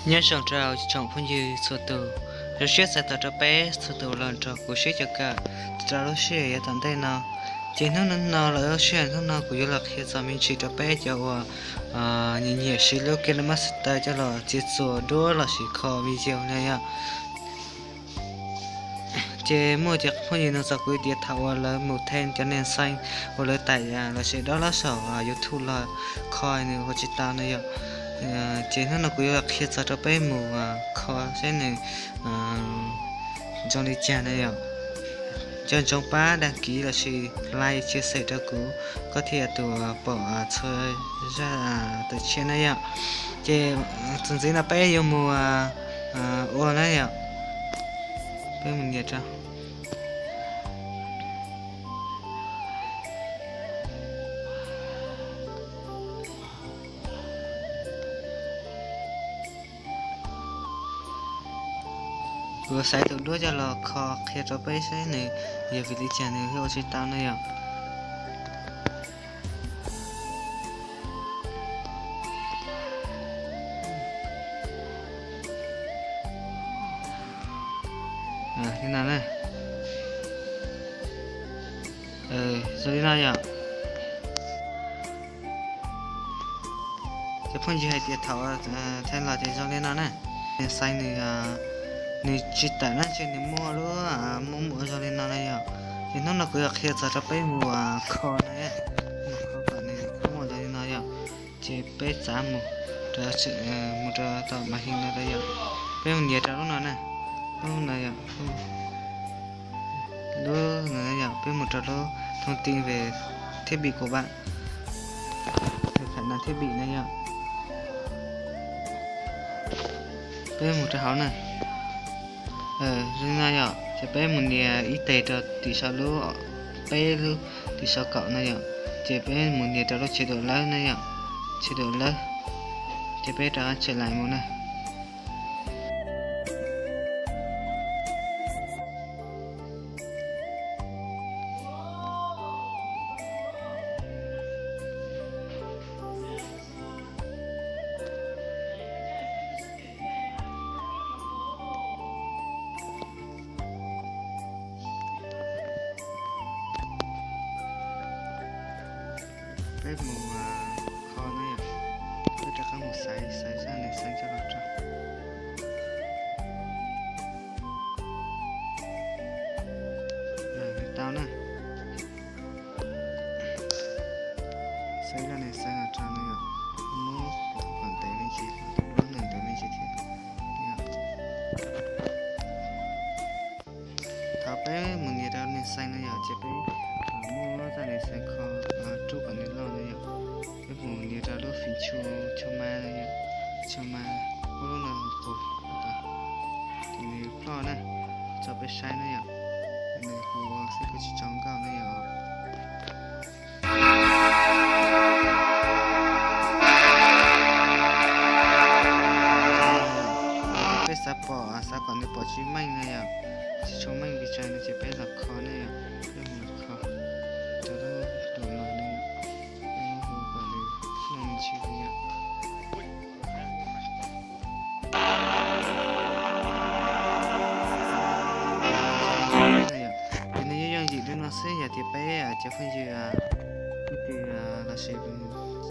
Nyob zoo rau tsoom phooj ywg txhua tus, zoo siab txais tos rau peb txhua tus los nrog kuv sib coj kawm rau lub sij hawm yav tom ntej no. Ces hnub no los lub sij hawm hnub no kuv yuav los qhia txog me ntsis rau peb cov uas nyiam nyiam siv lub KineMaster coj los txiav txuas duab los sis kho video na yom. Ces muaj cov phooj ywg nug txog kuv tias thaum uas lawv mus them cov neeg xeev uas lawv taim los sis dob lab saum YouTube los kho nws ua tsis tau na yom. Ces hnub no kuv yuav qhia txog rau peb mus kho seb nws zoo li cas na yom. Nco ntsoov pab đăng ký los sis like chia sẻ rau kuv, koj thiaj yog tus pom txhua zaj tawm tshiab na yom. Ces txuas ntxiv no peb yuav mus ua na yom. Peb mus nias rau. Kuv xaiv tus duab coj los kho qhia rau peb seb nws yog vim li cas nws thiaj ua tsis tau na yom. Li no na. Zoo li no yom. Cov phooj ywg hais tias thaum them los ces zoo li no na. Nws xaiv nws, nws tsis tawm na ces nws muaj lub muaj muaj zoo li no na yom. Ces hnub no kuv yuav qhia txog rau peb mus kho na, mus kho kom nws muaj zoo li no yom. Ces peb txav mus rau, mus rau tom màn hình no yom. Peb mus nias rau lub no na, lub no yom, lub no yom, peb mus rau lub thông tin về thiết bị của bạn, tài khoản na, thiết bị na yom. Peb mus rau hauv na. Zoo li no yom, ces peb mus nias ib teg rau tim saum lub, peb lub tim saum kaum no yom. Ces peb mus nias rau lub chế độ lawb na yom, chế độ lawb. Ces peb rov qab tseem laim mus na. Peb mus kho na yom, peb rov qab mus xaiv, xaiv zaj neeg xeev coj los rau. Nws tau na. Xaiv zaj neeg xeev los rau na yom, muab kom ntev me ntsis, tus duab nws ntev me ntsis thiab. Thaum peb mus nias rau neeg xeev na yom, ces peb muab zaj neeg xeev kho rub kom nws loj na yom. Peb mus nias rau lub phím chua, chua ma na yom, chua ma, muab lub no qus, ces nws ploj na, tso peb saib na yom. Nws qus xwb kuj tsis tsaus nkauj na yom. Peb xav pom, xav kom nws pom tsis meej na yom, tsis tshua meej pes tsawg no ces peb los kho na yom, peb mus kho rau lub tus no na yom, peb muab hu kom nws mloog me ntsis na yom. Ces nws yooj yooj yim li no xwb, yog tias peb cov phooj ywg leej twg los sis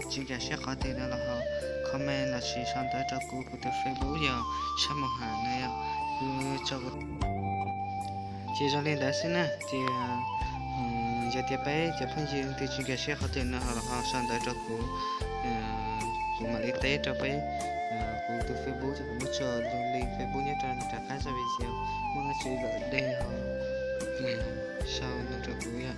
tsis nkag siab qhov twg no los ho comment los sis sau ntawv rau kuv, kuv tus Facebook yog Sab Mus Ham na yom, kuv tso. Ces zoo li ntawd xwb na, ces yog tias peb cov phooj ywg leej twg tsis nkag siab qhov twg no los ho sau ntawv rau kuv, kuv mam li teb rau peb. Kuv tus Facebook ces kuv muab tso link Facebook nyob rau nram qab zaj video, muaj dab tsi lom dej ho sau no rau kuv yom.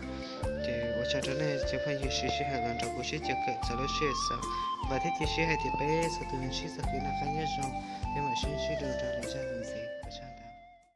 Ces ua tsaug rau nej cov phooj ywg siv sij hawm los nrog kuv sib coj kawm txog lub sij hawm xaus, vam thiab cia siab hais tias peb txhua tus ntsib txoj kev noj qab nyob zoo, peb mam sib ntsib dua rau lwm zaj video.